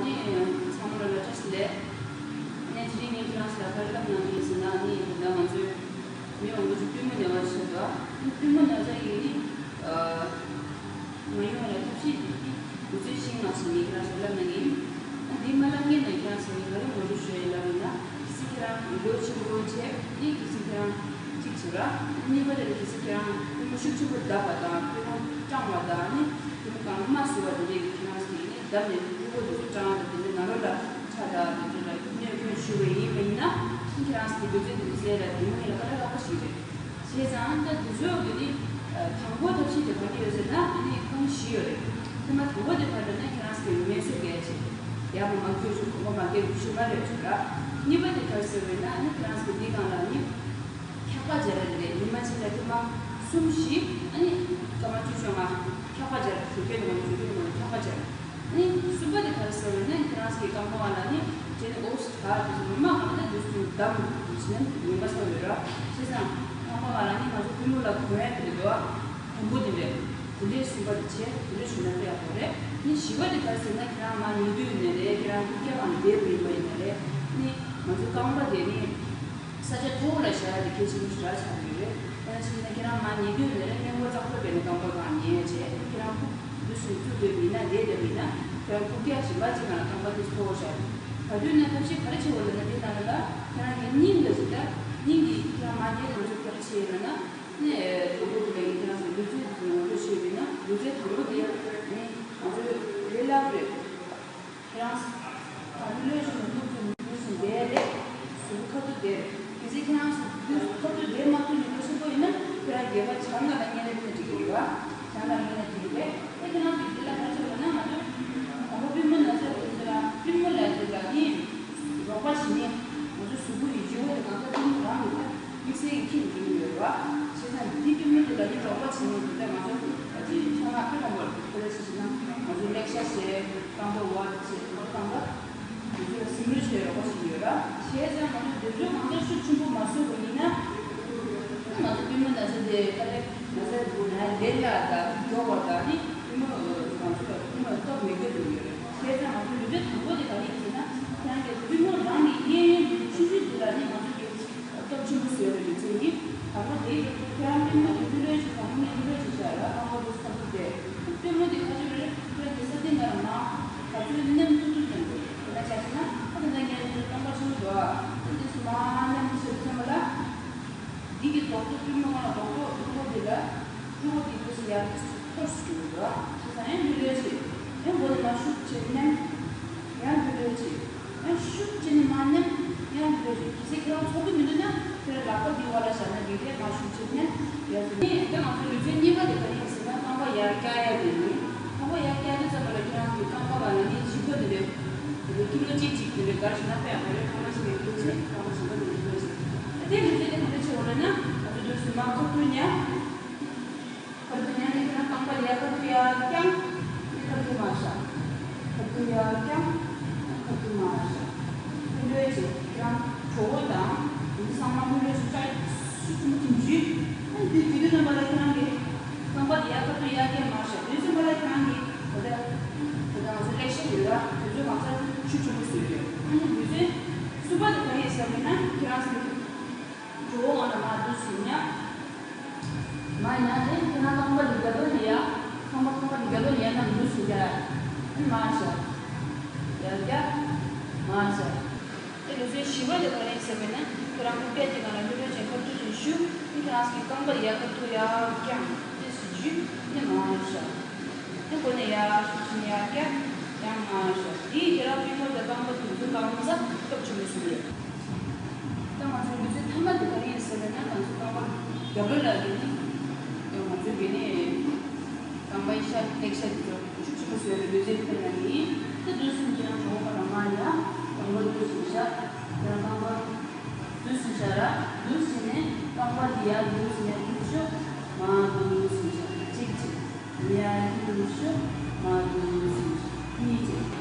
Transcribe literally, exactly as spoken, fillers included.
ནི་ཚང་མ་ལ་བཀྲ་ཤིས་བདེ་ལེགས། ནས་དེ་རིང་ངས་ཁྱེད་རང་ཚོ་ལ་ག་རེ་ལབ་གནང་གི་ཡིན་ཟེར་ན། ནི་ད་ང་ཚོའི་མི་ཡོང་འགོ་ཚོ་པུས་མོ་ན་བ་ཞིག་འདུག་ཨ་ནི་པུས་མོ་ན་ཚ་ཡིན་ནི། ང་ཡོང་བ་ལ་ཐབས་ཤེས་དེ་དུས་ཚོད་ཤིང་ནགས་སུ་ངས་ཁྱེད་རང་ཚོ་ལབ་གནང་གི་ཡིན། ཨ་འདི་མ་ལབ་སྔོན་ནས་ཁྱེད་རང་ཚོ་ངས་ག་རེ་ངོ་སྤྲོད་ཞུ་ཡ་ཡིན་ལབ་ཡིན་ན། ཁྱེད་ཚོ་ཁྱེད་རང་ལོ་ཆེན་པོ་བྱས་ནི་ཁྱེད་ཚོ་ཁྱེད་རང་གཅིག་བྱེད་ར། གཉིས་པ་དེ་ལ་ཁྱེད་ཚོ་ཁྱེད་རང་པུས་མོ་ཤུགས་ཆེན་པོ་བརྡབས་པ་དང་པུས་མོ་སྐྲངས་པ་དང་ནི་པུས་མོ་གང་མ་བསུ་བ་དེ་འདྲས་ཀྱི་ཁྱེད་རང་ཚོ་ཡིན་ནི་བརྡབས་ནས་ཕྲུ་གུ་དེ་ཚོ་སྐྲངས་དང་དེ་འདྲས་ནང་ལོགས་ལ་ཁྲག་དང་དེ་ཚོ་ལ་གནོད་སྐྱོན་ཞུ་བ་ཡིན་པ་ཡིན་ན། ཁྱེད་རང་ཚོ་གི་ལུས་རྩལ་དེ་ཚོ་ལ་དེ་མོ་ཡིན་ལ་དཀའ་ལས་ཁག་པོ་ཞིག་རེད། བྱས་ཙང་ད་དེ་ཚོའི་གི་ནི་དང་པོ་ཐབས་ཤེས་དེ་ག་རེ་ཡོད་ཟེར་ན། ཨ་ནི་རྐང་བཞི་ཡོད་རེད། ཐེངས་མ་དང་པོ་དེ་ག་རེ་ན་ཁྱེད་རང་ཚོ་གི་མེ་གསོད་གལ་ཆེ། ཡར་མར་མ་འགྱོ་ཆུ་གོམ་པ་མ་བརྒལ་ཆུ་མ་རེད་ཆུ་ར། གཉིས་པ་དེ་ག་རེ་ཟེར་བས་ན། ཨ་ནི་ཁྱེད་རང་ཚོ་གི་འདི་སྒང་ལ་ནི་འཁྱག་པ་སྦྱར་རེད། ཉི་མ་གཅིག་ལ་ཐེངས་མ་གསུམ་བཞི། ཨ་ནི་སྐར་མ་བཅུ་བཅོ་ལྔ་འཁྱག་པ་སྦྱར། དུས་རྒྱུན་ནང་དུས་རྒྱུན་ནང་འཁྱག་པ་སྦྱར། ཨ་ནི་གསུམ་པ་དེ་ག་རེ་ཟེར་བས་ན། ཁྱེད་རང་ཚོ་གི་རྐང་པ་སྒང་ལ་ནི་ཅེ་ནི་ཨོ་སི་ད་དུས་སུ་མ་གང་ལྟར་དུས་སུ་འདམ་དུས་སུ་ནི་ངན་པ་སོགས་ཡོད་ར། བྱས་ཙང་རྐང་པ་སྒང་ལ་ནི་ང་ཚོ་པུས་མོ་ལ་གོན་ཡ་དེ་འདུག་ཨ། དང་པོ་དེ་རེད། དེ་འདྲའི་གསུམ་པ་དེ་བྱས། དེ་འདྲའི་ཞུ་ན་དཔེ་ཡག་པོ་རེད། ནི་བཞི་པ་དེ་ག་རེ་ཟེར་ན། ཁྱེད་རང་མར་ཉལ་དུས་ནས་རེད། ཁྱེད་རང་ཁུག་ཀྱ་སྒང་ནས་བསྡད་དུས་ཡིན་པ་ཡིན་ན་རེད། ནི་ང་ཚོ་རྐང་པ་དེ་ནི་ས་ཆ་མཐོ་བོ་ལ་བཞག་ཡ་དེ་གལ་ཆེན་པོ་ཞེ་དྲག་ཆགས་ཀྱི་ཡོད་རེད། དཔེར་ན་ཆ་བཞག་ན་ཁྱེད་རང་མར་ཉལ་དུས་ནས་རེད། སྔོན་འགོག་གཙང་པོ་བྱས་ནས་རྐང་པ་སྒང་ཉལ་བྱས། ཁྱེད་རང་ཁུག་དུས་སུ་བཙུགས་དགོས་ཡིན་ན་བསྡད་བསྡད་པ་ཡིན་ན། ཁྱེད་རང་ཁུག་ཀྱ་གཞན་པ་ཅིག་སྒང་ལ་རྐང་པ་དེ་མཐོ་བོ་བཞག་ཡ། ག་དུས་ན་ཐབས་ཤེས་ག་རེ་བྱེད་དགོས་ལབ་ན། དེ་ནང་ལ་ཁྱེད་རང་གི་སྙིང་འདྲ་ཞིག་ད་སྙིང་གི་ཁྱེད་རང་མར་ཉལ་དུས་ང་ཚོ་ག་རེ་བྱེད་ཡོད་ལབ་ན། ནས་གྲོད་ཁོག་དེ་ལ་ཡིན། ཁྱེད་རང་ཚོ་ལུས་རྩལ་དེ་ཚོ་ངོ་སྤྲོད་བྱས་པ་ཡིན་ན། ལུས་རྩལ་དང་པོ་དེ་ནི་ང་ཚོའི་ལས་སླ་པོ་རེད། ཁྱེད་རང་ཚོ་ག་ལེར་ལོས་བྱུང་ནས་ཐུག་ཚུན་ནས་དུས་སུ་བསྡད་ལས་གཟུགས་པོ་ཁ་ཐུག་བསྡད་རེད། གལ་སྲིད་ཁྱེད་རང་ཚོ་དུས་སུ་ཁ་ཐུག་བསྡད་མ་ཐུབ་ནས་ལས་སླ་པོ་ཡིན་ན། ཁྱེད་རང་སྒལ་པ་བྱང་ལ་ལ་ཉལ་ལ་ཉལ་ན་འགྲིག་གི་རེད་བ། བྱང་ལ་ཉལ་ན་འགྲིག་གི་རེད། ཨེ་ཁྱེད་རང་ཚོ་འདི་ལ་ག་རེ་བྱེད་དགོས་ན། ང་ཚོ་དང་པོ་པུས་མོ་ན་ཚ་དེ་ཚོ་ལ་པུས་མོ་ལ་དེ་ལ་ནི་རོགས་པ་བྱེད་མཁན། ང་ཚོ་གཟུགས་པོ་ཡི་ལྗིད་པོ་དེ་གང་ག་པུས་མོ་རང་གི་དམིགས་བསལ་གྱི་ཁྱེར་འགྲོ་གི་ཡོད་རེད་བ། བྱས་ཙང་འདི་པུས་མོ་དེ་ལ་ནི་རོགས་པ་བྱེད་མཁན་དེ་ལ་ང་ཚོ་ཨ་ཅེ་ཆ་ལག་དཔེ་མང་པོ་རེད། དཔེར་ན་ཆ་བཞག་ན་ང་ཚོ་ལེགས་ཤ་བྱས། རྐང་པ་བ་བྱས། རྐང་པ་དེ་ཚོ་ལ་ཟིན་བྲིས་བྱས་རོགས་པ་བྱེད་ཀྱི་ཡོད་ར། བྱས་ཙང་ང་ཚོ་དེ་ཚོའི་གང་ལྟར་ཤུགས་ཆེན་པོ་མ་བཟོས་པ་ཡིན་ན། ང་ཚོ་པུས་མོ་ན་ཚ་དེ་ག་ལེ་ན་ཚ་ན་ལེ་ལ་དང་མགྱོགས་པ་དང་ནི་པུས་མོ་ང་ཚོ་ལ་པུས་མོ་སྟོབས་མེད་དགོས་དོན་ཡོད་རེད། བྱས་ཙང་ང་ཚོ་ལུས་རྩལ་དང་པོ་དེ་ག་རེ་ཡིན་ཟེར་ན། ཁྱེད་རང་གི་པུས་མོ་རང་གི་གཡས་གཡོན་གྱི་ཆུང་ཆུང་དེ་ལ་ནི་ང་ཚོ་གི་སྟོབས་ཆེན་པོ་བཟོས་པའི་ལུས་རྩལ་ཡིན། དང་པོ་དེ་ཡིན། ཁྱེད་རང་པུས་མོ་དེ་མཐོ་ལོས་ཤིག་དང་པོ་ནས་མཐོ་ལོས་ཤིག་བཞག་ལ། རྐང་པ་དེ་ཚོ་ཁ་ཐུག་བསྡད། པུས་མོ་དེ་ཁ་ཐུག་རེ་རེ་ཁ་ཐུག་རེ་དེ་ས་སྟེང་ལ་མར་ག་ཚོད་ནེམ་ཐུབ་ཐུབ་ཀྱང་དགོས། དེ་ན་ཆ་བཞག་ན་ཨ་ད་ལྟ་ངས་འདི་རྐང་པ་ཆེན་པོ་འདུག་ཨ། ཨ་འདི་སུ་མར་ནེམ་ཆེ་ཐེམ་པ་ལ། འདི་གི་རྡོག་ཐོ་པུས་མོ་སྒང་ལ་རྡོག་ཐོ་རྡོག་ཐོ་འདི་ལ། ཕྲུ་གུ་འདི་འདུག་སེ་ཡར་འཐོར་སུ་འགྲོ་གི་འདུག་ཨ། བྱས་ཙང་ཡང་མཐོ་ལོས་ཤིག་ཡང་མགོ་ནས་མར་ཤུགས་ཆེ་ནེམ། ཡང་མཐོ་ལོས་ཤིག་ཡང་ཤུགས་ཆེ་ནས་མར་ནེམ། ཡང་མཐོ་ལོས་ཤིག་གལ་སྲིད་ཁྱེད་རང་ཚོར་གྱི་མི་འདུག་ན་ཁྱེད་རང་ལག་པ་འདི་བར་ལ་བཞག་ན་འགྲིག་རེད། མར་ཤུགས་ཆེ་ནེམ། ཡར་སོང་ནས་ད་ང་ཚོ་ལུས་རྩལ་གཉིས་པ་དེ་ག་རེ་ཡིན་ཟེར་ན། རྐང་པ་ཡར་བཀྱག་ཡ་དེ་ཡིན། རྐང་པ་ཡར་བཀྱག་དུས་ཙམ་པ་ལ་ཁྱེད་རང་གི་རྐང་པ་སྒང་ལ་ནི་ལྗིད་པོ་དེ་རེད། ཀི་ལོ་གཅིག་གཅིག་དེ་འདྲ་ག་རེ་ཞུ་ན་དཔེ་ཡག་པོ་རེད། རྐང་པ་གཅིག་ལ་ཀི་ལོ་གཅིག་རྐང་པ་གཞན་པ་ལ་ཀི་ལོ་གཅིག་ཨ་དེ་ལུས་རྩལ་དེ་ག་འདྲ་བྱེད་དགོས་ལབ་ན། ང་ཚོ་དུས་སུ་མར་ཁ་ཐུག་ཉལ། ཁ་ཐུག་ཉལ་ནས་ཁྱེད་རང་རྐང་པ་ཡར་ཁ་ཐུག་ཡར་བརྐྱངས། ཁ་ཐུག་མར་བཞག་ཁ་ཐུག་ཡར་བརྐྱངས། ཁ་ཐུག་མར་བཞག་མཐོ་ལོས་ཤིག་ཁྱེད་རང་གྲོད་ཁོག་དང་འདི་ཚང་མ་མཐོ་ལོས་ཤིག་བཀྲ་ཤིས་ཆུང་ཆུང་འཇུས། ཨ་འདི་དུས་དུས་རྣམ་པ་ལ་ཁྱེད་རང་གི་རྐང་པ་དེ་ཡར་ཁ་ཐུག་ཡར་བརྐྱངས་མར་བཞག་དུས་ཙམ་པ་ལ་ཁྱེད་རང་གི་ད་ལྟ་ད་ལྟ་ང་ཚོ་ལེགས་ཤ་ཡོད་ལ། དུས་ཚོད་མ་ཚར་ཤུགས་ཆེན་པོ་བཟོས་ཡོད། ཨ་ནི་དུས་ཚོད་གསུམ་པ་དེ་ག་རེ་ཡིན་ཟེར་བ་ཡིན་ན། ཁྱེད་རང་ཚོ་གྲོད་ཁོག་སྒང་ལ་མར་འདུག་སེ་ཉལ། མར་ཉལ་ནས་ཁྱེད་རང་རྐང་པ་འདི་རྒྱབ་ལོགས་ནས་ཡར། རྐང་པ་རྐང་པ་འདི་རྒྱབ་ལོགས་ནས་ཡར་བསྣམས་འདུག་སེ་བཞག་ཨ་ནི་མར་བཞག་ཡར་བཀྱག་མར་བཞག་དེ་ལུས་རྩལ་བཞི་པ་དེ་ག་རེ་ཡིན་ཟེར་བ་ཡིན་ན། ཁྱེད་རང་ཁུག་ཀྱ་དེ་སྒང་ལ་མཐོ་ལོས་ཤིག་ཁ་ཐུག་ཅིག་གཞུ། ཨ་ནི་ཁྱེད་རང་ཚོ་གི་རྐང་པ་ཡར་ཁ་ཐུག་ཡར་བརྐྱངས་ཏོག་ཙམ་འཇུས། ཨ་ནི་མར་བཞག་ཨ་ནི་མགོ་ནས་ཡར་ཤུགས་ཆེན་ཡར་བཀྱག་ཡང་མར་བཞག་དེ་ཡིས་ཁྱེད་རང་པུས་མོ་དང་རྐང་པ་དེ་ཚོ་གང་ག་སྟོབས་ཆེན་པོ་བཟོ་གི་ཡོད། ད་ང་ཚོའི་ལུས་རྩལ་མཐའ་མ་དེ་ག་རེ་ཡིན་ཟེར་བ་ན། ང་ཚོ་རྐང་པ་རྒྱབ་ལོགས་ལ་གི་ནི་ང་ཚོའི་གི་ནི་རྐང་པའི་ཤ་ལེགས་ཤ་དེ་ཚོ་ཤུགས་ཆེན་པོ་བཟོ་བའི་ལུས་རྩལ་ཁོ་ན་ཡིན། ད་དུས་སུ་ཁྱེད་རང་གྲོད་ཁོག་ལ་མར་ཉལ། རྐང་པ་དུས་སུ་བཞག་ཁྱེད་རང་རྐང་པ་དུས་སུ་བཞག་ར། དུས་སུ་ནས་རྐང་པ་དེ་ཡར་དུས་སུ་ནས་དུས་སུ་མར་དུས་སུ་བཞག་གཅིག་གཅིག་ཡར་དུས་སུ་མར་དུས་སུ་གཉིས་གཅིག